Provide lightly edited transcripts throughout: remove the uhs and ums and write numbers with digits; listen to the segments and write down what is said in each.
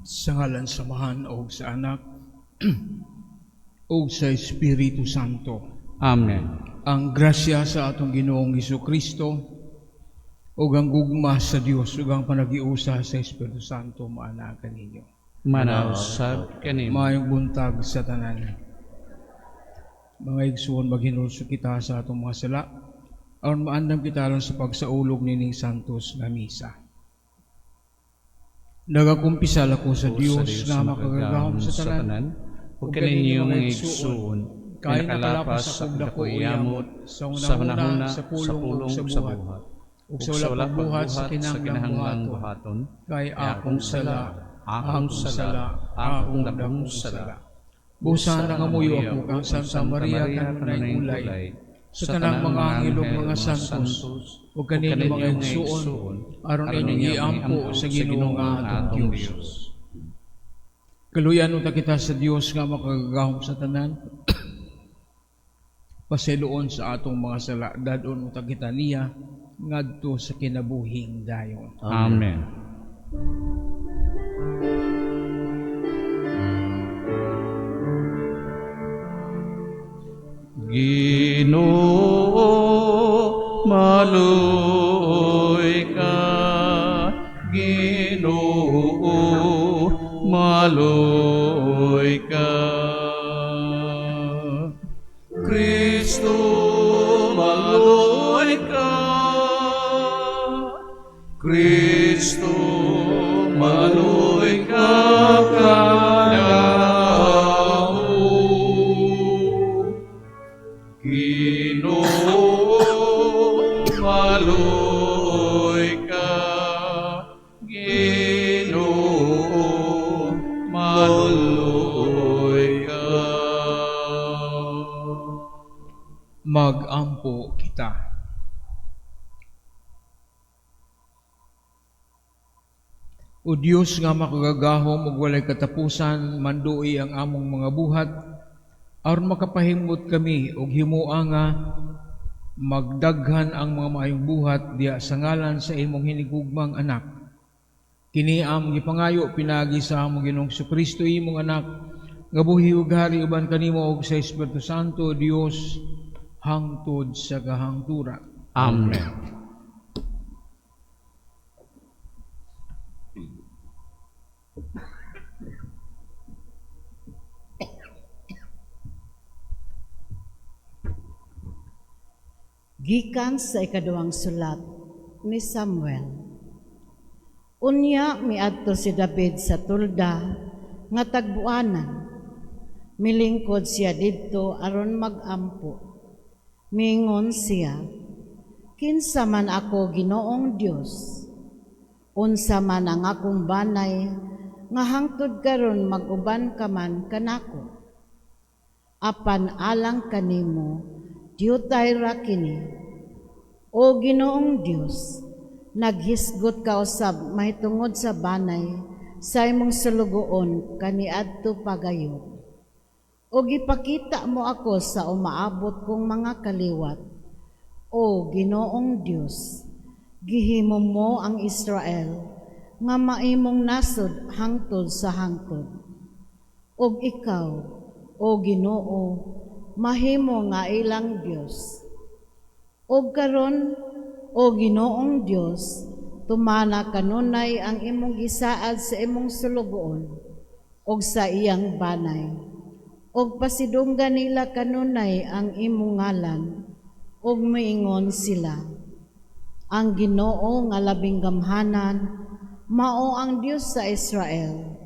Sa ngalan sa Amahan o sa Anak o sa Espiritu Santo. Amen. Ang grasya sa atong Ginoong Kristo ug ang gugma sa Dios ug ang panagiusa sa Espiritu Santo maana kaninyo. Maana usab kanimo. Maayong buntag sa tanan. Mga igsuon, maghinulsol kita sa atong mga sala aron maandam kita alang sa pagsaulog nining santos nga misa. Nagakumpisal ako sa Dios nga makagagahom sa tanan ug kaninyo, mga igsuon, kay kay nakalapas sa dako yamot sa sa hunahuna, hunahuna, sa pulong, ug sa ug buhat, ug sa wala pagbuhat sa kinahanglang buhaton, buhaton, kay akong sala, akong sala, akong dakong sala. Busa nangamuyo ako kang Santa Maria kanunay ulay, sa tanang mga anghel ug mga santos, ug kaninyo, mga igsuon, aron inyong iampo sa Ginoo nga atong Dios. Kaluyan unta kita sa Dios nga makagagahom sa tanan. Pasayloon sa atong mga sala, dad-on unta kita niya ngadto sa kinabuhing dayon. Amen. Ginoo, maluoy ka. Ginoo, maluoy ka. Kristo, maluoy ka. Kristo, maluoy ka kanamo. Ginoo, maluoy ka. Ginoo, maluoy ka. Magampo kita. O Dios nga makagagahom ug walay katapusan, mandui ang among mga buhat aron makapahimot kami og himoa nga magdaghan ang mga maayong buhat diha sa ngalan sa imong hinigugmang anak. Kini among gipangayo pinaagi sa among Ginoong Kristo, imong anak, nga buhi ug hari uban kanimo ug sa Espiritu Santo, Dios, hangtod sa kahangturan. Amen. Gikan sa ikaduhang sulat ni Samuel. Unya miadto si David sa tulda nga tagbuanan. Milingkod siya didto aron magampo. Mingon siya, "Kinsa man ako, Ginoong Dios? Unsa man ang akong banay nga hangtod karon mag-uban ka man kanako? Apan alang kanimo, diutay ra kini. O Ginoong Dios, naghisgot ka usab mahitungod sa banay sa imong sulugoon kaniadto pagayod. O gipakita mo ako sa umaabot kong mga kaliwat. O Ginoong Dios, gihimo mo ang Israel nga maimong nasod hangtod sa hangtod. Og ikaw, o Ginoo, mahimo nga ilang Dios. Og karon, o Ginoong Dios, tumana kanunay ang imong gisaad sa imong sulugoon og sa iyang banay. Og pasidunggan nila kanunay ang imong ngalan, og miingon sila, 'Ang Ginoo nga labing gamhanan, mao ang Dios sa Israel.'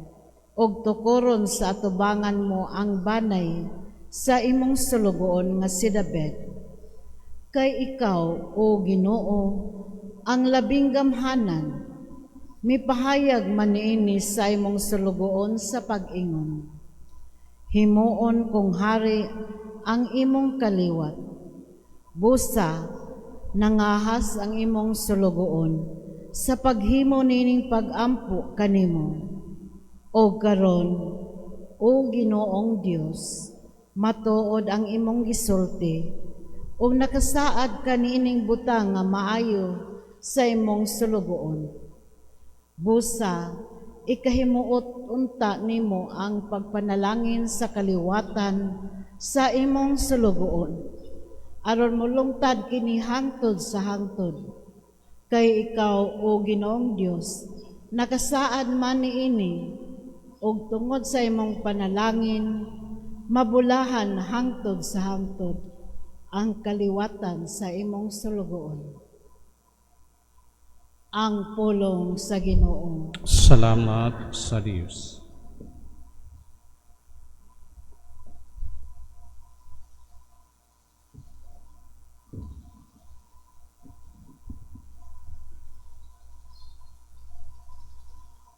Og tukoron sa atubangan mo ang banay sa imong sulugoon nga si David. Kay ikaw, o Ginoo, ang labing gamhanan, mipahayag man niini sa imong sulugoon sa pag-ingon, 'Himuon kong hari ang imong kaliwat.' Busa, nangahas ang imong sulugoon sa paghimo nining pag-ampo kanimo. O karon, o Ginoong Dios, matuod ang imong gisulti, ug nakasaad ka niining butang nga maayo sa imong sulugoon. Busa, Ikahimuot unta nimo ang pagpanalangin sa kaliwatan sa imong sulugoon, aron molungtad kini hangtod sa hangtod. Kay ikaw, O Ginoong Dios, nakasaad man niini, ug tungod sa imong panalangin mabulahan hangtod sa hangtod ang kaliwatan sa imong sulugoon. Ang pulong sa Ginoo. Salamat sa Dios.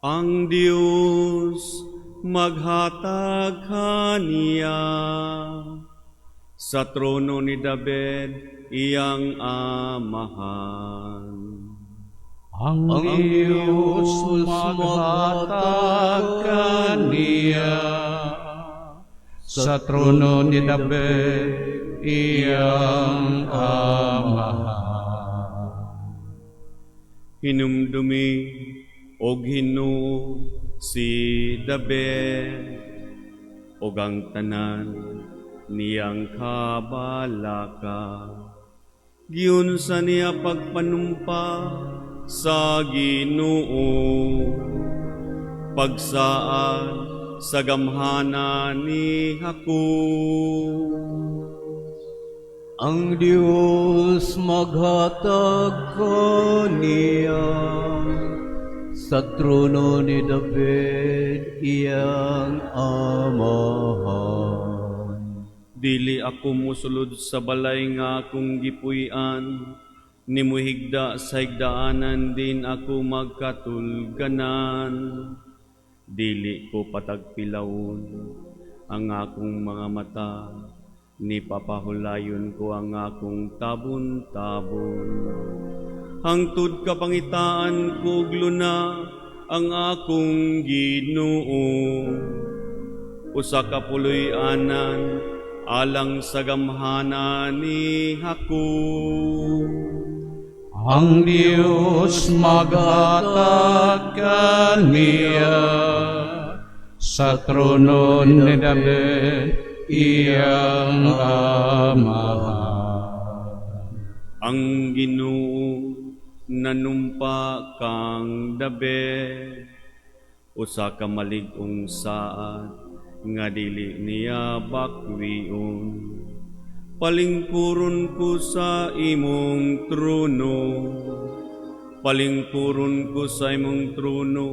Ang Dios maghatag kaniya sa trono ni David, iyang amahan. Ang Diyos maghatag kaniya sa trono ni David, iyang amahan. Hinumdumi og Ginoo si David og ang tanan niyang kabalaka. Giunsa niya pagpanumpa sa Ginoo, pagsaad sa gamhana ni Jacob. Ang Dios maghatag kaniya sa trono ni David, iyang amahan. Dili ako musulod sa balay nga akong gipuy-an, ni muhigda sa higdaanan din ako magkatulganan. Dili ko patagpilawon ang akong mga mata, ni papahulayon ko ang akong tabon-tabon. Hangtod kapangitaan ko og luna ang akong Ginoo, usa ka puloy-anan alang sa gamhana ni Jacob. Ang Diyos maghatag kaniya sa trono ni David, iyang amahan. Ang Ginoo nanumpa kang David, usa ka malig-ong saad nga dili niya bakwion. Palingkuron ko sa imong trono, palingkuron ko sa imong trono,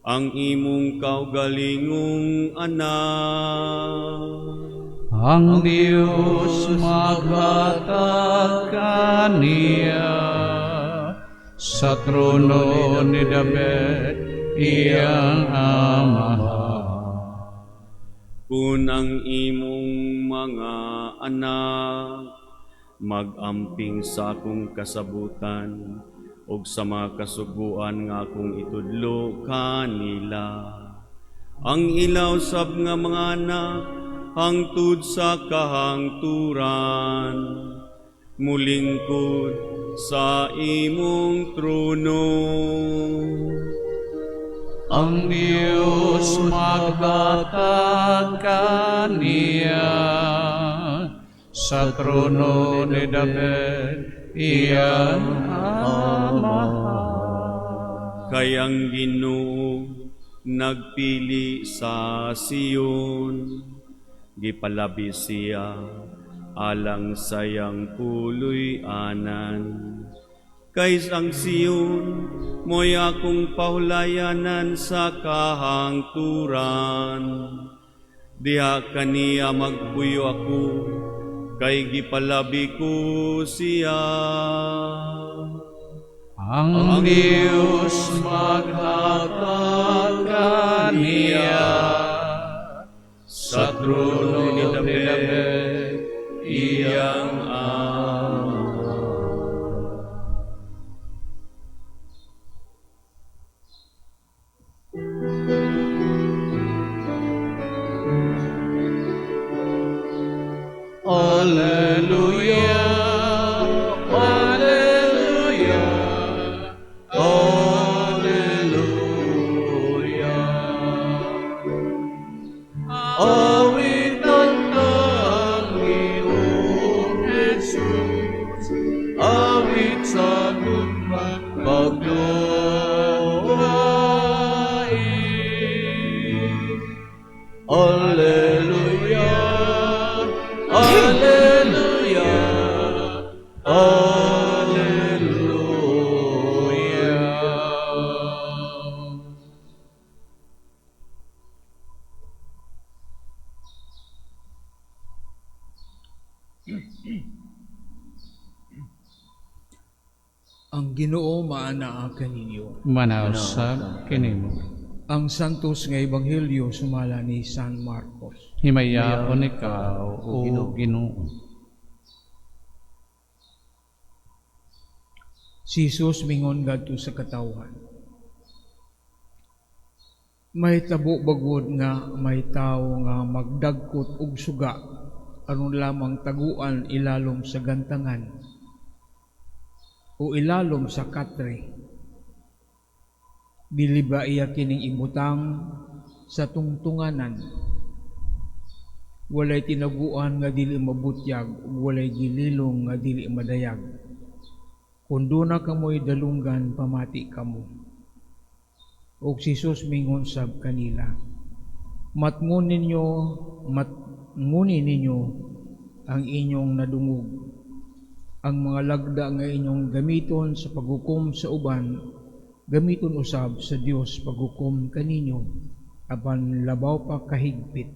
ang imong kaugalingong anak. Ang Diyos maghatag kaniya sa trono ni David, iyang amahan. Kung ang imong mga anak magamping sa akong kasabutan ug sa mga kasuguan nga akong itudlo kanila, ang ilaw sab nga mga anak hangtod sa kahangturan mulingkod sa imong trono. Ang Diyos maghatag kaniya sa trono ni David, iyang amahan. Kay ang Ginoo nagpili sa Sion, gipalabi siya alang sa iyang puloy-anan. Kay ang Sion mo'y akong pahulayanan sa kahangturan. Diha kaniya magpuyo ako, kay gipalabi ko siya. Ang Diyos maghatag kaniya sa trono ni David, iyang ama. Alleluia, Alleluia, Alleluia. Ang Ginoo maanaa kaninyo. Maanaa usab kanimo. Ang Santos nga Ebanghelyo sumala ni San Marcos. Himayaon ikaw, o Ginoo. Si Jesus mingon ngadto sa katawhan: "Mahitabo ba gud nga may tawo nga magdagkot og suga aron lamang taguan ilalom sa gantangan o ilalom sa katre? Dili ba iya kining ibutang sa tungtunganan? Walay tinaguan nga dili mabutyag ug walay gililong nga dili madayag. Kung duna kamoy dalunggan, pamati kamo." Og si Jesus mingon sab kanila: Matnguni ninyo ang inyong nadungog. Ang mga lagda nga inyong gamiton sa paghukom sa uban, gamiton usab sa Dios paghukom kaninyo, apan labaw pa kahigpit.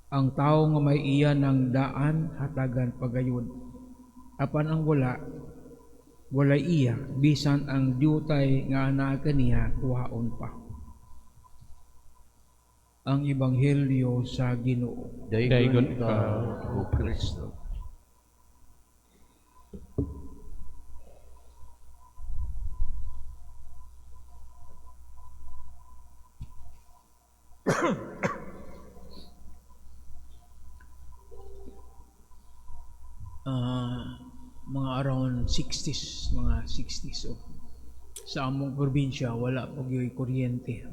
Ang tawo nga may iya ng daan, hatagan pagayod. Apan ang wala, walay iya, bisan ang diutay nga anaa kaniya, kuhaon pa." Ang Ebanghelyo sa Ginoo. Daygon ikaw, O Kristo. Mga around 60s, mga 60s, oh. Sa among probinsya, wala pa gyud kuryente.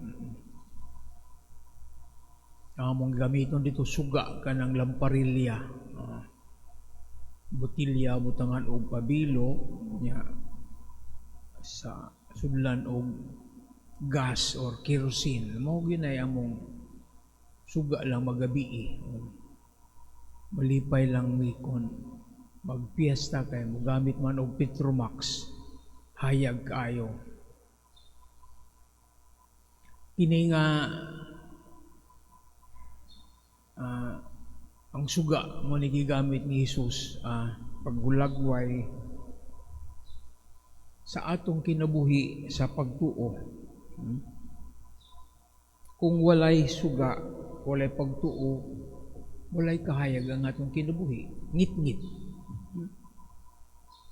Ang among gamiton dito, suga kanang lamparilya. Botilya butangan og pabilo nya sa sudlan og gas or kerosene. Mao gyud ay among suga lang magabii. Malipay lang mi kon magpiesta kay mogamit man og Petromax, hayag kaayo. Kini nga ang suga mo ni gigamit ni Jesus paghulagway sa atong kinabuhi sa pagtuo. Kung walay suga, walay pagtuo, walay kahayag ang atong kinabuhi. Ngit-ngit.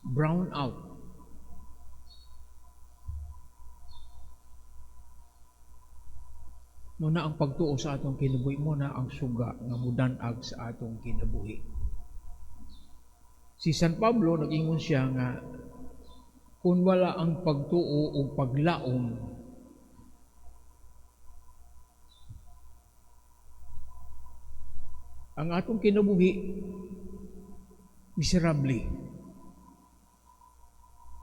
Brown out. Muna ang pagtuo sa atong kinabuhi, muna ang suga nga mudanag sa atong kinabuhi. Si San Pablo, nag-ingon siya nga kung wala ang pagtuo o paglaom, ang atong kinabuhi miserable.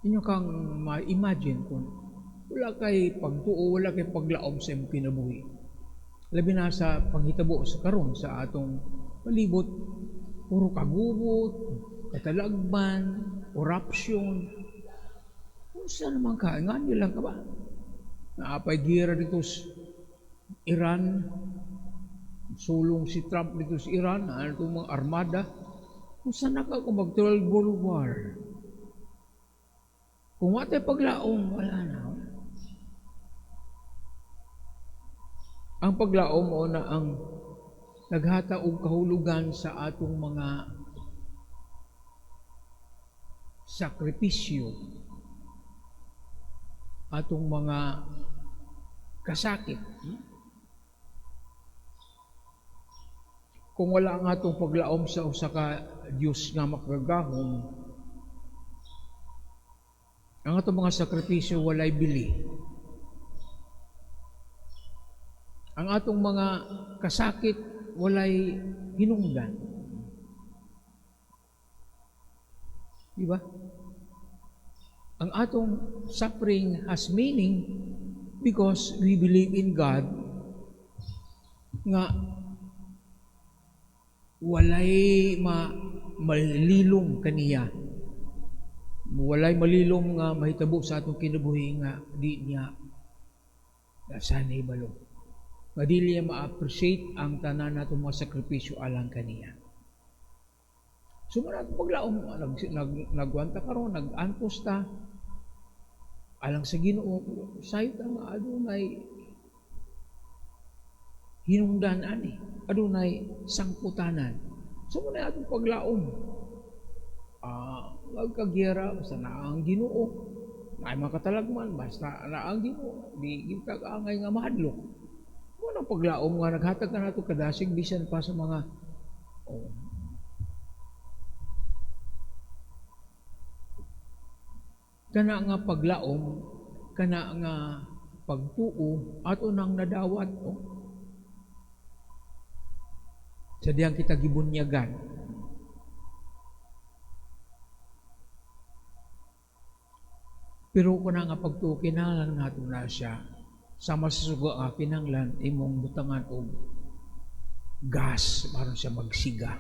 Inyo kang ma-imagine kung wala kay pagtuo, wala kay paglaom sa imong kinabuhi. Labi na sa panghitabo sa karon sa atong palibot, puro kagubot, katalagman, corruption. Unsa naman ka? Ngano lang ka ba? Naapay gira dito sa Iran, sulong si Trump dito sa Iran, ano itong mga armada. Unsa na ka kung mag-Third World War? Kung wala tayo paglaom, wala na. Ang paglaom mo na ang naghata og kahulugan sa atong mga sakripisyo, atong mga kasakit. Kung wala ang atong paglaom sa usa ka Dios nga makagagahom, ang atong mga sakripisyo walay bili. Ang atong mga kasakit walay hinungdan. Di ba? Ang atong suffering has meaning because we believe in God nga walay malilom kaniya. Walay malilom nga mahitabo sa atong kinabuhi nga di niya sanay balo. Nga dili niya ma-appreciate ang tanan natong mga sakripisyo alang kaniya. So muna paglaom, nagwanta karon, nag-antos ta alang sa Ginoo, sayop ta nga adunay hinungdan ani, adunay sangputanan. So muna atong paglaom. Magkagiyera basta naa ang Ginoo. Naay mga katalagman basta naa ang Ginoo, di gyud ka angay nga mahadlok. Mao nang paglaom nga naghatag ka nato kadasig bisan pa sa mga, oh, kana nga paglaom, kana nga pagtuo ato nang nadawat, oh. Sa diyang kita gibunyagan. Pero kuna nga pagtuo, kinahanglan nato na siya. Sama sa suga nga kinahanglan imong butangan og gas aron siya magsiga.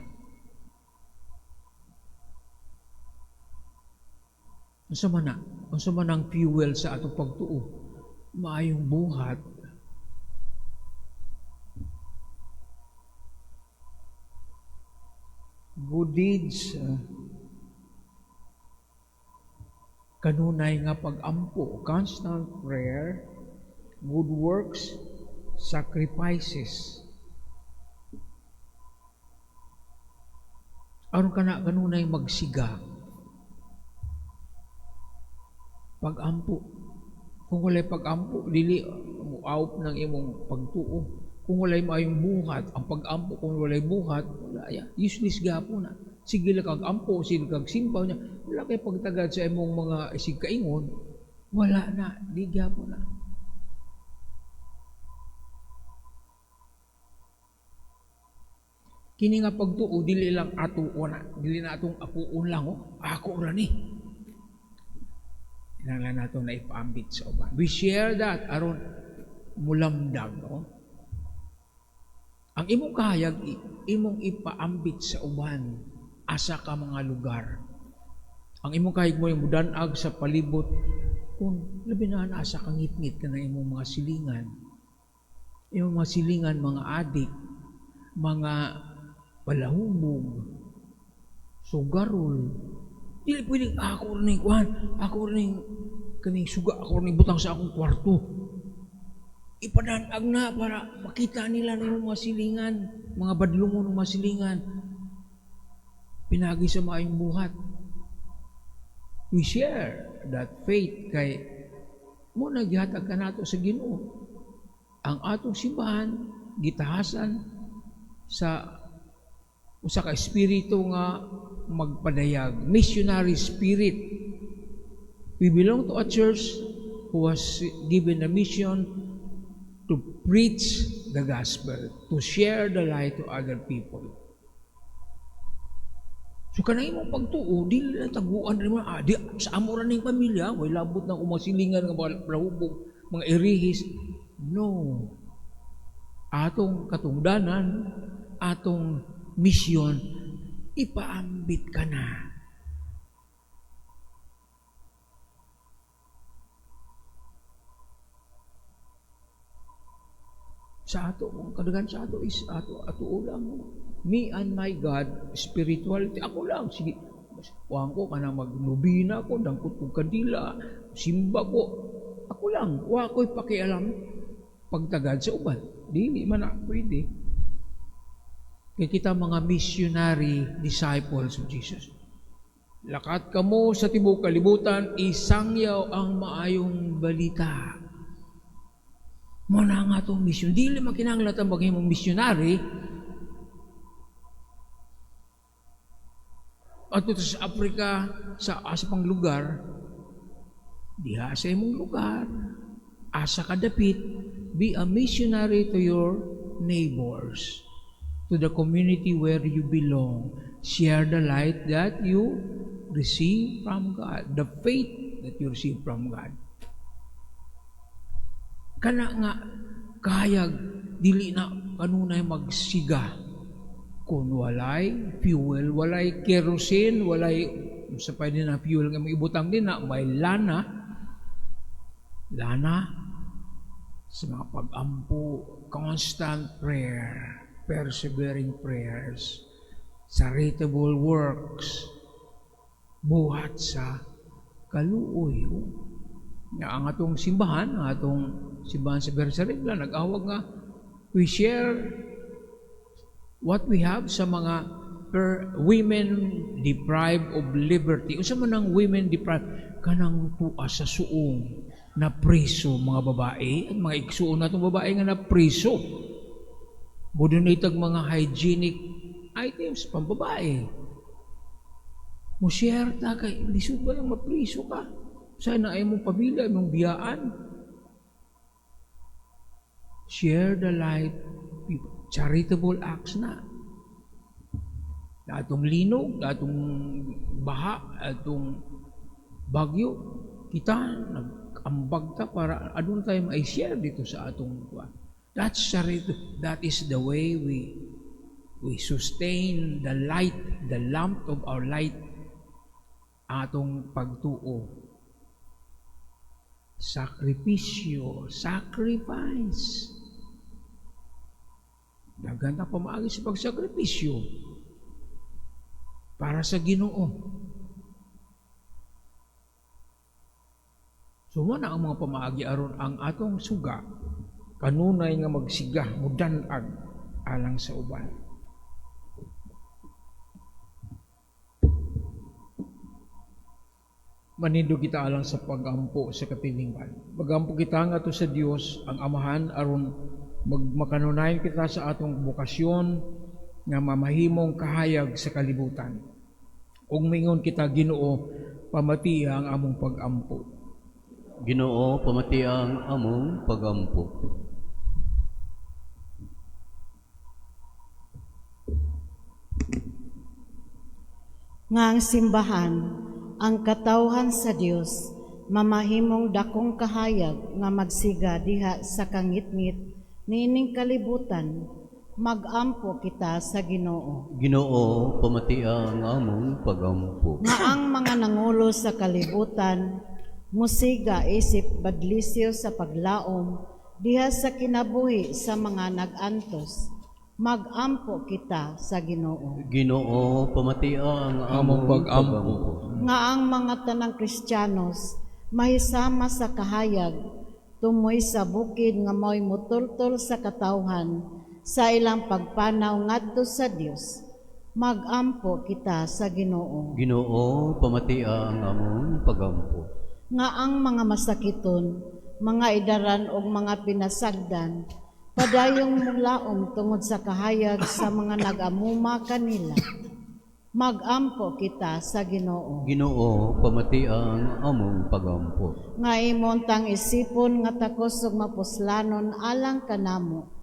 Unsa man na? Unsa man ang fuel sa atong pagtuo? Maayong buhat. Good deeds, kanunay nga pag-ampo, constant prayer, good works, sacrifices. Aron kana kanunay magsiga. Pag-ampo. Kung walay pag-ampo, dili muawp ng imong pagtuo. Kung walay maayong buhat, ang pag-ampo, kung walay buhat, wala ya. Useless gapon na. Sige lang kag ampo, sige kag simba niya, wala kay pagtagad sa imong mga isig kaingon, wala na, di gapon na. Kini nga pagtuo, dili lang atuo na, dili na atong akuon lang, oh, ako ra ni. Kinahanglan nato na ipaambit sa uban. We share that aron mulamdag, no? Ang imong kahayag, imong ipaambit sa uban, asa ka mga lugar. Ang imong kahayag mo yung mudanag sa palibot, kung labi na asa ka ngit-ngit ka ng imong mga silingan. Imong mga silingan, mga adik, mga palahubog, sugarol. Dili pwedeng ako rin kuhan, ako rin kaning suga, ako rin butang sa akong kwarto. Ipadanag na para makita nila na imong mga silingan, mga badlungon ng mga silingan. Pinagi sa maayong buhat. We share that faith kay mo nagihatag ka nato sa Ginoo. Ang atong simbahan gitahasan sa usa ka espiritu nga magpadayag, missionary spirit. We belong to a church who was given a mission to preach the gospel, to share the light to other people. So kanang imong pagtuo, dili na taguan rin mo, di, sa amo ra ning pamilya, way labot na umasilingan nga mga palahubog, mga irihis. No. Atong katungdanan, atong misyon, ipaambit ka na. Sa ato, ang kadaghan sa ato is ato, ato lang. Me and my God, spirituality, ako lang. Sige, kuhan ko, kanang magnubina ko, dangkot kong kandila, simba ko. Ako lang, wa ko'y pakialam pagtagad sa uban. Dili man na, pwede. Kaya kita mga missionary disciples of Jesus. Lakat kamo sa tibuok kalibutan, isangyaw ang maayong balita. Mo na nga itong mission. Dili makinahanglan ta maghimong missionary. At ito sa Africa, sa asa pang lugar, diha sa imong lugar, asa ka dapit, be a missionary to your neighbors, to the community where you belong. Share the light that you receive from God, the faith that you receive from God. Kana nga kahayag dili na kanunay magsiga kung walay fuel, walay kerosene, walay sa pwede na fuel nga maibutang din na may lana, lana sa mga pag-ampo, constant prayer, persevering prayers. Charitable works, buhat sa kaluoy. Nga ang atong simbahan, ang atong simbahan sa Bersaregla, nag-awag nga we share what we have sa mga per women deprived of liberty. Unsa man ang women deprived? Kanang tua sa suong na preso mga babae at mga igsuon natong babae nga na preso. Mo-donate mga hygienic items pambabae. Mo share ta kay lisod ba lang mapriso ka? Sa na imong pamilya, imong biyaan. Share the light, people. Charitable acts na. Atong linog, atong baha, atong bagyo, kita nag-ambag ta para adun tayo mai-share dito sa atong kuan. That's charity. That is the way we sustain the light, the lamp of our light, atong pagtuo. Sakripisyo, sacrifice. Daghan ta pamaagi sa pagsakripisyo para sa Ginoo. So mo na ang mga pamaagi aron ang atong suga kanunay nga magsiga mudan-ag alang sa uban. Manindog kita alang sa pagampo sa katilingban. Magampo kita ngadto sa Dios ang Amahan aron magmakanunayan kita sa atong bokasyon nga mamahimong kahayag sa kalibutan. Ug mingon kita, Ginoo, pamatiha ang among pagampo. Ginoo, pamatiha ang among pagampo. Nga ang simbahan, ang katawhan sa Dios, mamahimong dakong kahayag nga magsiga diha sa kangitngit niining kalibutan, magampo kita sa Ginoo. Ginoo, pamatiha ang among pagampo. Nga ang mga nangulo sa kalibutan, musiga isip badlisyo sa paglaom diha sa kinabuhi sa mga nag-antos, magampo kita sa Ginoo. Ginoo, pamatiha ang Among among pag-ampo. pagampo. Nga ang mga tanang Kristiyanos mahisama sa kahayag, tumoy sa bukid nga mao'y mutultol sa katawhan sa ilang pagpanaw ngadto sa Dios, magampo kita sa Ginoo. Ginoo, pamatiha ang among pagampo. Nga ang mga masakiton, mga idaran og mga pinasagdan, padayong mulaom tungod sa kahayag sa mga nag-amuma kanila, magampo kita sa Ginoo. Ginoo, pamatiha ang among pagampo. Nga imong tang isipon nga takos ug mapuslanon alang kanamo,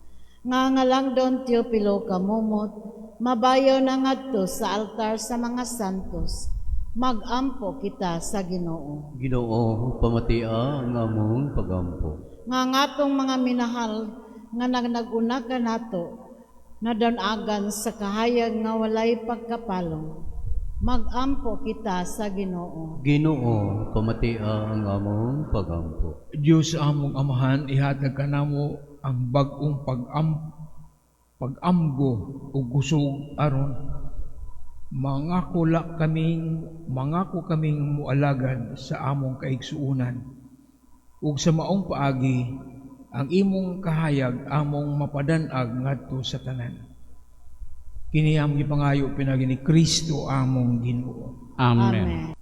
nga ngalang Don Teopilo kamumot, mabayo na ngadto sa altar sa mga santos, magampo kita sa Ginoo. Ginoo, pamatiha ang among pagampo. Nga ngatong mga minahal nga nagnaguna kanato, nadanagan sa kahayag nga walay pagkapalong, magampo kita sa Ginoo. Ginoo, pamatiha ang among pagampo. Dios among Amahan, ihatag kanamo ang bag-ong pag-amgo ug kusog aron mangako kaming mualagad sa among kaigsuonan ug sa maong paagi ang imong kahayag among mapadan-ag ngadto sa tanan. Kini among gipangayo pinaagi ni Kristo among Ginoo. Amen. Amen.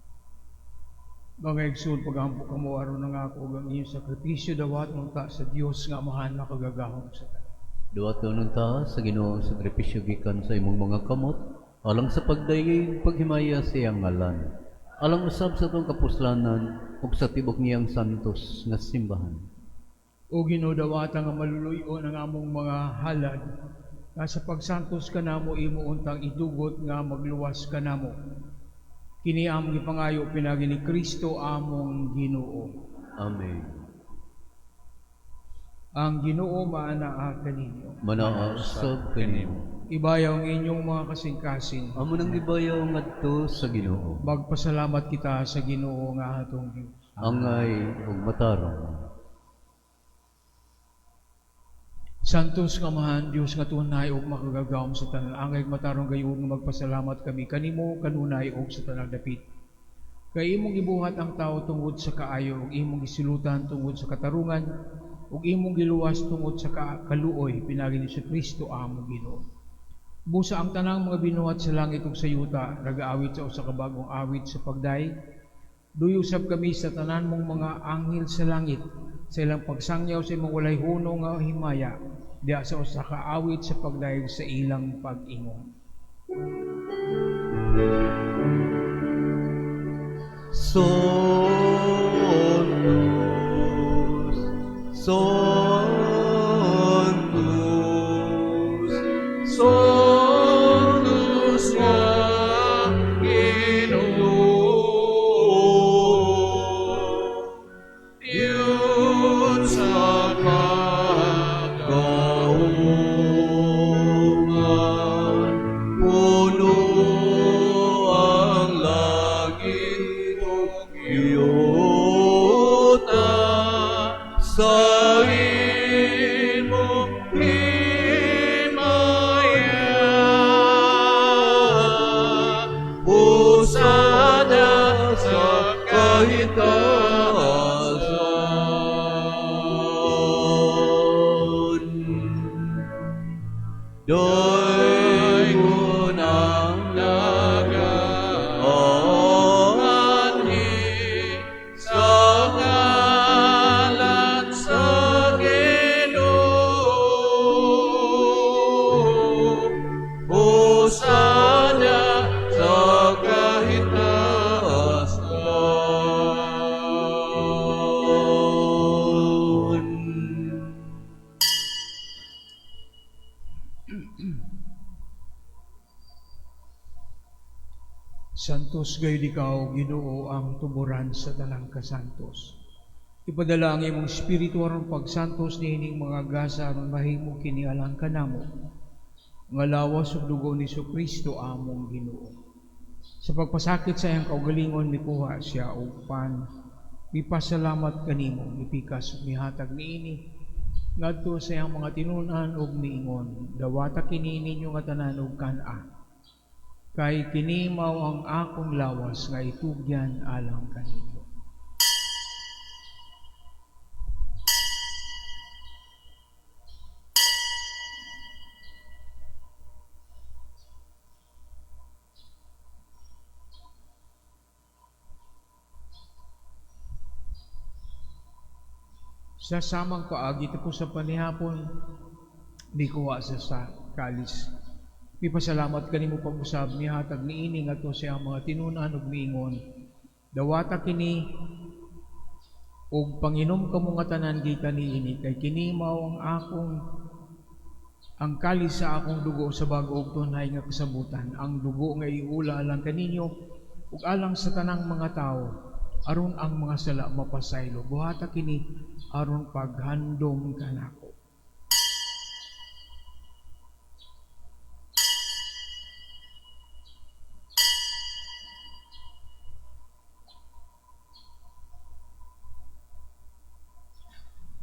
Mga igsoon, pagampo kamo aron nangako og ang inyong sakripisyo dawaton ta sa Dios nga Amahan makagagahom sa tanan. Dawaton unta sa Ginoo ang sakripisyo gikan sa imong mga kamot, alang sa pagdayeg paghimaya sa iyang ngalan, alang usab sa atong kapuslanan ug sa tibok niyang santos nga simbahan. O Ginoo, dawata nga maluluy-on ang among mga halad, nga sa pagsantos kanamo imo untang idugot nga magluwas kanamo. Kini among gipangayo pinaagi ni Kristo among Ginoo. Amen. Ang Ginoo maanaa kaninyo. Manaa usab kanimo. Ibayaw ang inyong mga kasing-kasing. Amo nang gibayaw ngadto sa Ginoo. Magpasalamat kita sa Ginoo nga atong Dios. Angay ug matarong. Santos nga Amahan, Dios nga tunay ug makagagahom sa tanan, angay matarong gayud nga magpasalamat kami kanimo kanunay ug sa tanang dapit. Kay imong gibuhat ang tao tungod sa kaayo ug imong gisilutan tungod sa katarungan ug imong giluwas tungod sa kaluoy pinaagi ni Kristo among Ginoo. Busa ang tanang mga binuhat sa langit ug sa yuta nagaawit sa usa ka bag-ong awit sa pagdayeg. Duyo usab kami sa tanan mong mga anghel sa langit sa ilang pagsangyaw sa imong walay hunong nga himaya diha sa usa ka awit sa pagdayeg sa ilang pag-ingon. Sanctus, Sanctus, Sanctus nga Ginoo. Dios sa kagahuman, puno ang langit ug yuta sa imong himaya. Hosana sa kahitasan. Daygon ang nagaanhi sa ngalan sa Ginoo. Hosana sa kahitasan. Santos gayud ikaw, Ginoo, ang tuboran sa tanang kasantos. Ipadala ang imong espiritu aron pagsantos niining mga gasa aron mahimo kini alang kanamo nga lawas ug dugo ni Kristo among Ginoo. Sa pagpasakit sa iyang kaugalingon mikuha siya og pan, mipasalamat kanimo, mipikas ug mihatag niini ngadto sa iyang mga tinun-an ug miingon, dawata kini ninyo nga tanan ug kan-a. Kay kini mao ang akong lawas nga itugyan alang kaninyo. Sa samang paagi tapos sa panihapon, mikuha siya sa kalis. Mipasalamat kanimo pag-usab, mihatag niini ngadto sa iyang mga tinun-an ug miingon, dawata kini ug panginom kamo nga tanan gikan niini, kay kini mao ang akong ang kalis sa akong dugo sa bag-o ug tunay nga kasabutan, ang dugo nga iula alang kaninyo ug alang sa tanang mga tawo, aron ang mga sala mapasaylo. Buhata kini aron paghandom kanako.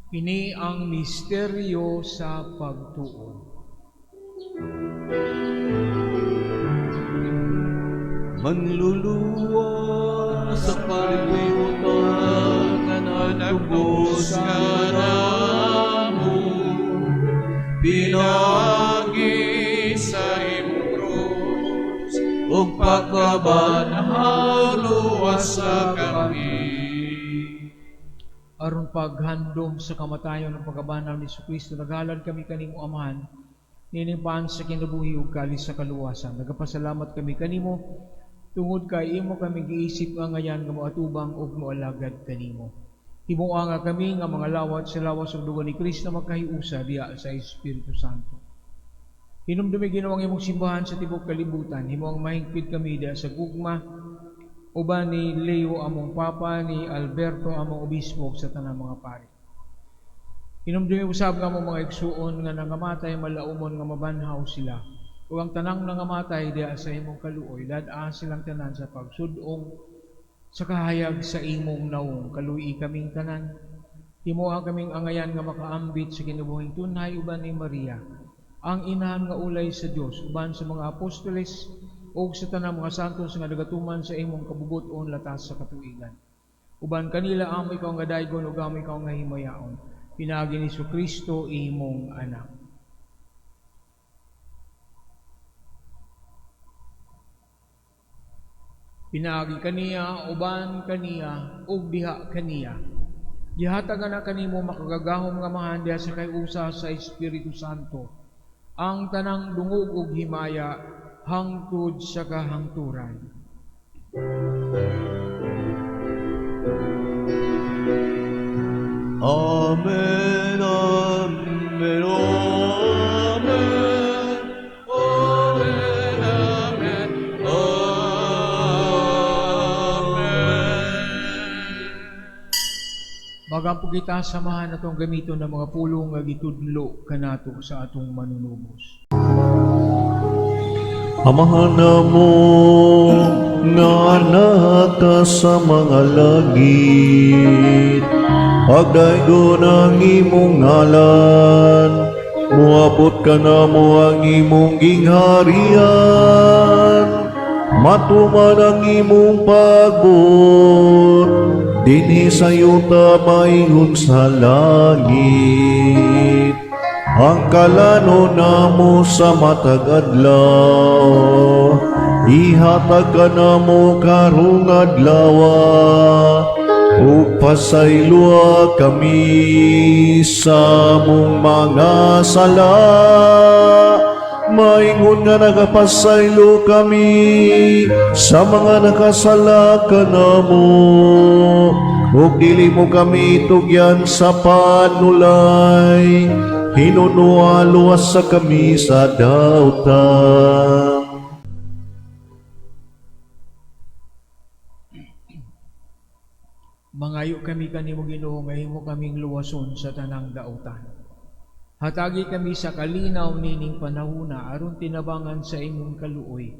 Kini ang misteryo sa pagtuo. Manluluwas sa kalibutan nga nagtubos kanamo, Pinaagi sa imong krus ug pagkabanhaw luwasa kami. Aron paghandom sa kamatayon ng pagkabanhaw ni Kristo, naghalad kami kanimo, Amahan, niining pan sa kinabuhi ug kalis sa kaluwasan. Nagapasalamat kami kanimo tungod kay imo kami giisip nga ngayan nga moatubang ug moalagad kanimo. Himoa nga kami nga mga lawat sa lawas ug dugo ni Kristo magkahiusa diha sa Espiritu Santo. Hinumdumi, Ginoo, ang imong simbahan sa tibuok kalibutan. Himoang mahingpit kami diha sa gugma uban ni Leo among Papa, ni Alberto among Obispo, sa tanang mga pari. Hinumdumi usab nga among mga igsuon nga nangamatay, malaumon nga mabanhaw sila. Ug ang tanang nangamatay diha sa imong kaluoy, dad-a silang tanan sa pagsud-ong sa kahayag sa imong nawong. Kaluoyi kaming tanan. Himoa kaming angayan nga makaambit sa kinabuhing tunhay uban ni Maria, ang inahan nga ulay sa Dios, uban sa mga apostoles ug sa tanang mga santos nga nagatuman sa imong kabubuton latas sa katuigan. Uban kanila amo ikaw nga daygon ug amo ikaw nga himayaon. Pinaagi ni Kristo imong anak. Pinaagi kaniya, uban kaniya, ug diha kaniya. Gihatag na kanimo makagagahom nga Amahan diha sa kay-usa sa Espiritu Santo ang tanang dungog ug himaya hangtod sa kahangturan. Amen, amen, amen, amen, amen, amen. Magampo kita samahan atong gamiton ng mga pulong nga gitudlo kanato sa atong manunubos. Amahan namo nga naka sa mga langit, pagdaygon ang imong ngalan, moabot ka namo ang imong gingharian, matuman ang imong pagbuot, dinhi sa yuta maingon sa langit. Ang kalano namo sa matag adlaw, ihatag ka namo karong adlaw, ug pasayloa kami sa among mga sala. Maingon nga nagapasaylo kami sa mga nakasala kanamo, ug dili mo kami tugyan sa panulay, hinunoa luwas sa kami sa dautan. Mangayo kami kanimo Ginoo nga himo kaming luwason sa tanang dautan. Hatagi kami sa kalinaw nining panahuna aron tinabangan sa imong kaluoy.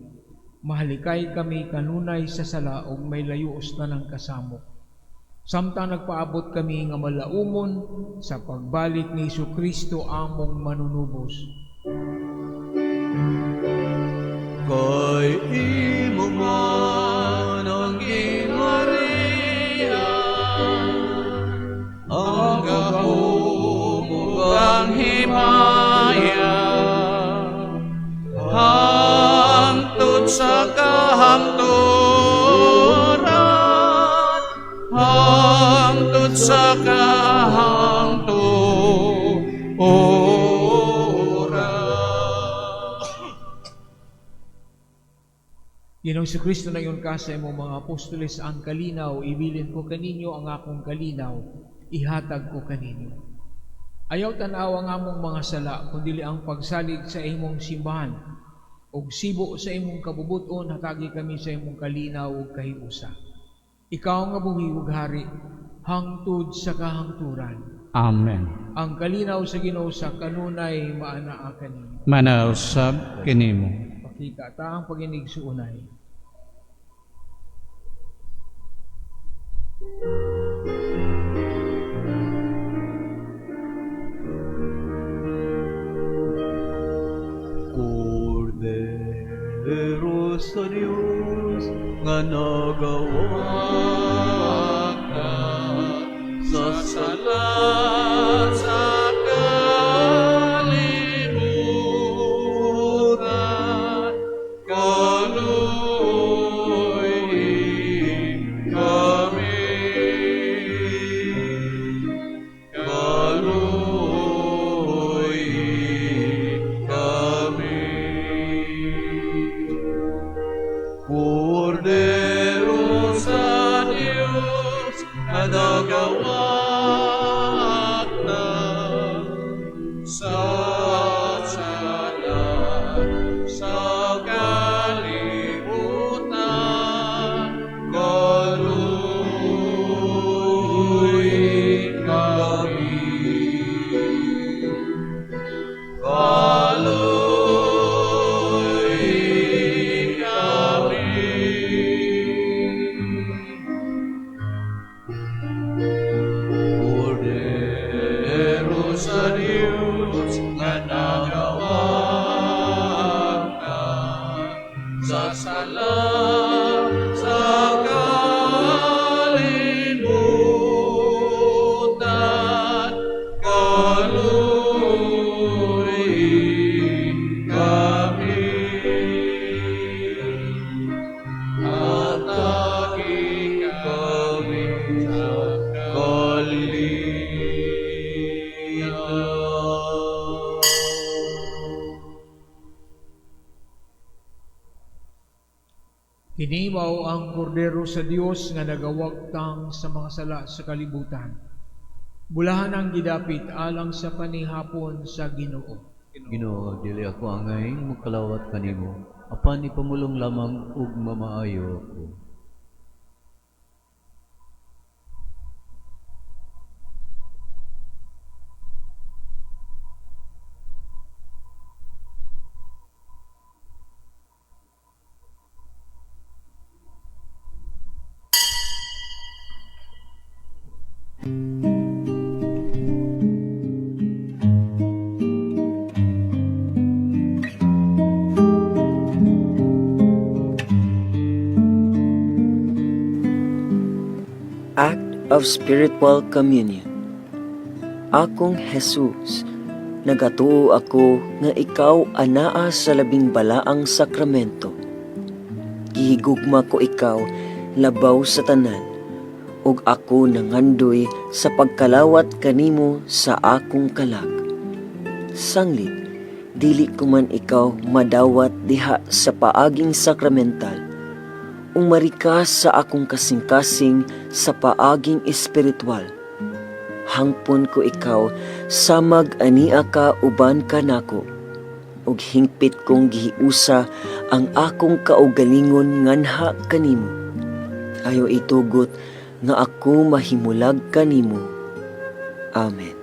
Mahalikay kami kanunay sa sala ug may layo sa tanang kasamok. Samtang nagpaabot kami nga malaumon sa pagbalik ni Kristo among manunubos. Kay imo man ang gingharian, ang gahom ug ang himaya, hangtod sa kahangturan, hangtod sa kahangturan. Ginoong Kristo, nayon ka sa imong mga apostoles ang kalinaw, ibilin ko kaninyo ang akong kalinaw, ihatag ko kaninyo. Ayaw tan-aw ang among mga sala, kundili ang pagsalig sa imong simbahan, ug sibo sa imong kabubuton, hatagi kami sa imong kalinaw ug kahiusa. Ikaw nga buhi ug hari, hangtod sa kahangturan. Amen. Ang kalinaw sa Ginoo sa kanunay maanaa kaninyo. Manausab kinimo. Pakita ta ang paginigsuunay. Kordero sa Dios nga nagawak Sa sala sa kalibutan, kaluoy kami, kaluoy kami. Kordero sa Diyos na nagawak na sa sala sa kalibutan, kaluoy kami. Kaluoy kami. Kordero Kini mao ang kordero sa Dios nga nagawagtang sa mga sala sa kalibutan. Bulahan ang gidapit alang sa panihapon sa Ginoo. Ginoo, dili ako angay mokalawat kanimo, apan ipamulong lamang ug mamaayo ako. Act of Spiritual Communion. Akong Jesus, nagatuo ako nga ikaw anaa sa labing balaang sakramento. Gihigugma ko ikaw labaw sa tanan, ug ako nangandoy sa pagkalawat kanimo sa akong kalag. Sanglit, dili ko man ikaw madawat diha sa paaging sakramental. Umari ka sa akong kasing-kasing sa paaging espiritual. Hangpon ko ikaw samag ania ka uban kanako. Ug hingpit kong gihiusa ang akong kaugalingon nganha kanimo. Ayo itugot nga ako mahimulag kanimo. Amen.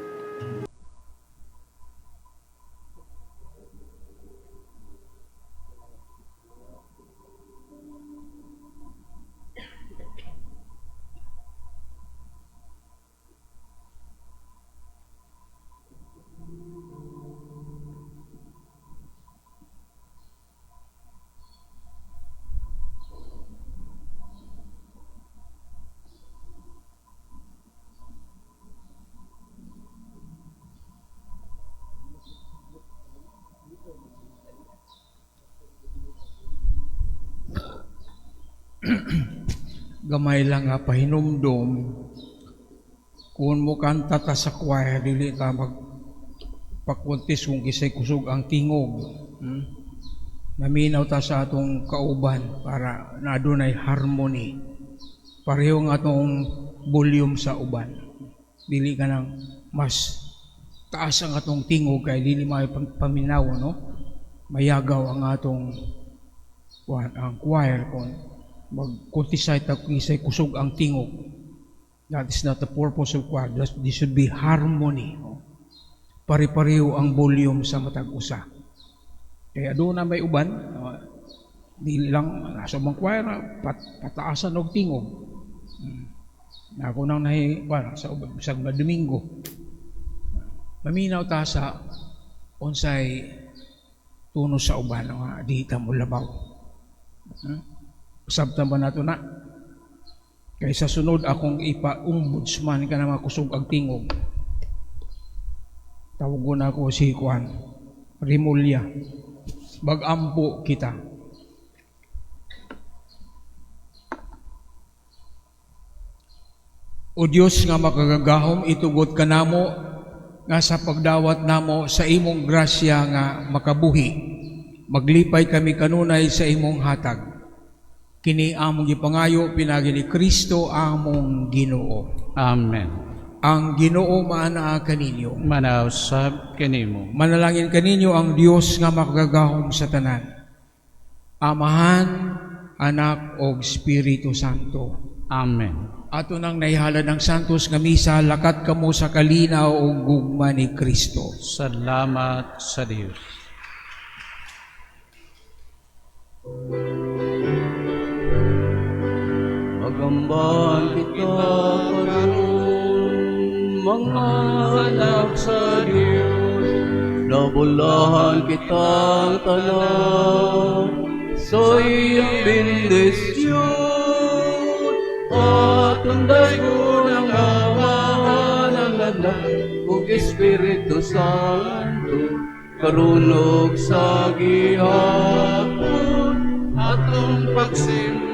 Gamay lang nga pahinumdom kung mo kanta ta sa choir, dili ta magpakuntis kung kisay kusog ang tingog. Maminaw ta sa atong kauban para na adunay harmony. Pareho ang atong volume sa uban. Dili ka nang mas taas ang atong tingog kay dili may paminaw, no? Mayagaw ang atong kuan, ang choir kung magkuntisay ta kisay kusog ang tingog. That is not the purpose of choir. There should be harmony. No? Pare-pareho ang volume sa matag usa. Kaya doon na may uban, dili lang nasa ubang choir, pataasan og tingog. Ako nang nahi, bueno, sa uban, bisag mga Domingo. Maminaw ta sa unsay tuno sa uban nga di ta mo labaw. Sabtan ba nato na? Kay sa sunod akong ipa-ombudsman ka na makusog ang tingog. Tawagon ako si Juan Rimulya. Bagampo kita. O Dios nga makagagahom, itugot ka namo nga sa pagdawat namo sa imong grasya nga makabuhi. Maglipay kami kanunay sa imong hatag. Kini among gipangayo pinaagi ni Kristo among Ginoo. Amen. Ang Ginoo maanaa kaninyo. Manaw sab kanimo. Manalangin kaninyo ang Dios nga makagagahom sa tanan. Amahan, Anak ug Espiritu Santo. Amen. Ato nang nahihalad ang Santos nga misa, lakat kamo sa kalinaw ug gugma ni Kristo. Salamat sa Dios. Magamban kita karon, mga anak sa Dios, nabulahan kitang tanan sa iyang bendisyon. Atong daygon ang Amahan, ang Anak ug Espiritu Santo, karon ug sa gihapon atong pagsimba.